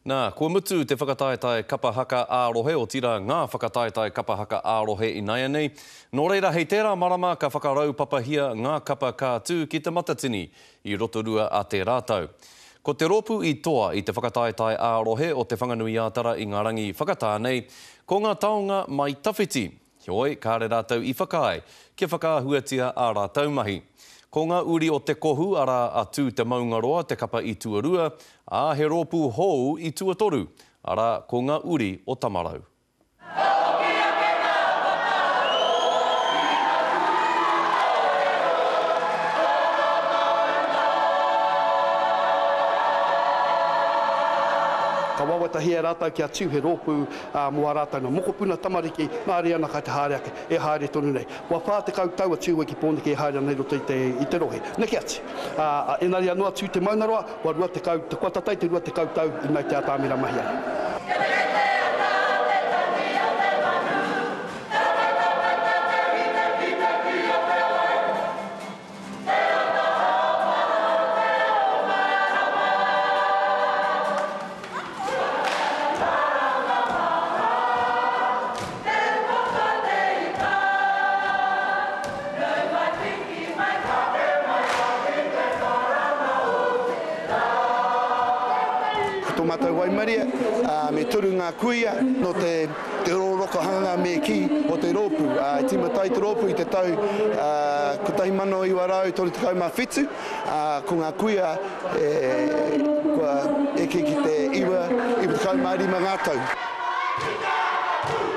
Nā, kua mutu te whakataetae kapa haka ā-rohe, otirā ngā whakataetae kapa haka ā-rohe inaianei. Nō reira, hei tērā marama ka whakaraupapahia ngā kapa ka tū ki Te Matatini i Rotorua a tērā tau. Ko te rōpū i toa i te whakataetae ā-rohe o Te Whanganui-ā-Tara i ngā rangi whakatā nei, ko ngā taonga mai tawhiti. Heoi, kāre rātou i whakaae kia whakaahuatia ā rātou mahi. Ko ngā uri o Te Kohu, arā, a Tū Te Maungaroa te kapa i tuarua, ā, he rōpū hou i tuatoru, arā, ko ngā uri o Tamarau. Ka hoki ake ngā whakaaro ki ngā kōrero o ngā maunga. Ka wawatahia e rātou kia tiu he rōpū ā, mō ā rātou nā mokopuna, tamariki, nā Riana kai te haere ake, e haere tonu nei. Kua 40 tau a Tūhoe ki Pōneke e haere ana i roto i te, i te rohe. Neke atu. Ā, engari anō a Tū Te Maunaroa, kua 20, kua tata i te 20 tau i mau te atamira mahi ai. Ketekete ana te tangi a te manu, Ka wetaweta te hitekiteki o te wai. Te ata hāpara te ao mārama. Karanga maha, te waka te ika. Nau mai piki mai kake mai ki te karanga o te rā. Ko tō mātou waimarie, me toru ngā kuia nō te Te rorokohanga me kī o te rōpū. I tīmata ai te rōpū i te tau 1937, ā, ko ngā kuia kua eke ki te 95 ngā tau. Ki te aka tū!